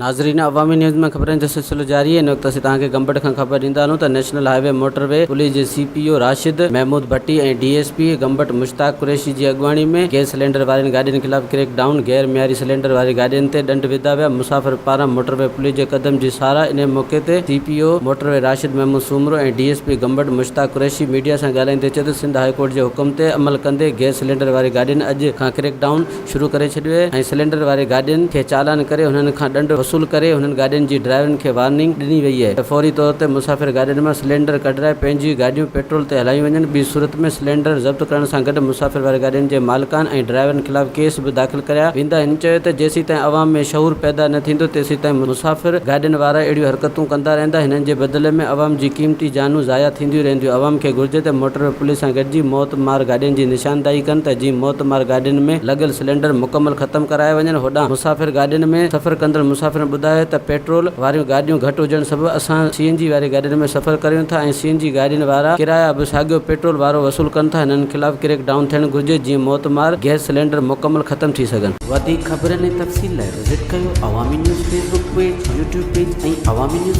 ناظرين عوامي نيوز ۾ خبرن جو سلسلو جاري آهي هن وقت اسين توهان کي گمبٽ کان خبر ڏيندا هلون ته national highway motorway police جي C P O Rashid Mahmood Bhatti ۽ D S P Gambat Mushtaq Qureshi جي اڳواڻي ۾ گيس سلينڊر وارين گاڏين خلاف ڪريڪ ڊائون غير معياري سلينڊر واري گاڏين تي ڏنڊ وڌا ويا مسافر پاران موٽر وي پوليس جي قدم جي ساراهه انهي موقعي تي C P O motorway Rashid Mahmood Soomro ۽ D S P Gambat Mushtaq Qureshi media سان ڳالهائيندي چيو ته سنڌ هاء ڪورٽ جي حڪم تي عمل ڪندي گيس سلينڊر واري گاڏين اڄ کان ڪريڪ ڊائون شروع ڪري ڇڏيو ۽ سلينڊر واري گاڏين کي چالان ڪري انهن کان ڏنڊ وصول ڪري انهن گاڏين جي ڊرائيورن کي وارننگ ڏني وئي آهي ته فوري طور تي مسافر گاڏين مان سلينڊر ڪڍرائي پنهنجيون گاڏيون پيٽرول تي هلايون وڃن ٻي صورت ۾ سلينڊر ضبط ڪرڻ سان گڏ مسافر واري گاڏين جي مالڪان ۽ ڊرائيورن خلاف ڪيس به داخل ڪريا ويندا هن چيو ته جيسيتائين عوام ۾ شعور پيدا نه ٿيندو تيسيتائين مسافر گاڏين وارا اهڙيون حرڪتون ڪندا رهندا هنن جي بدلي ۾ عوام جي قيمتي جانون ضايع ٿينديون رهنديون عوام کي گهرجي ته موٽر وي پوليس سان گڏجي موت مار گاڏين جي نشانداهي ڪن ته جيئن موت مار گاڏين ۾ لڳل سلينڊر مڪمل ختم ڪرايا وڃن هوڏانهن مسافر گاڏين ۾ سفر ڪندڙ مسافرن ٻڌايو ته پيٽرول واريون گاڏيون گهٽ هجڻ سبب اسان سي اين جي واري گاڏين ۾ سفر ڪريون ٿا ۽ سي اين جي گاڏين وارا ڪرايا به ساڳيو پيٽرول وارو وصول ڪن ٿا هنن خلاف ڪريڪ ڊائون ٿيڻ گهرجي جيئن موت مار گئس سلينڊر مڪمل ختم ٿي سگهن. وڌيڪ خبرن ۽ تفصيل لاء وزٽ ڪيو Awami news Facebook page, YouTube page ۽ Awami news.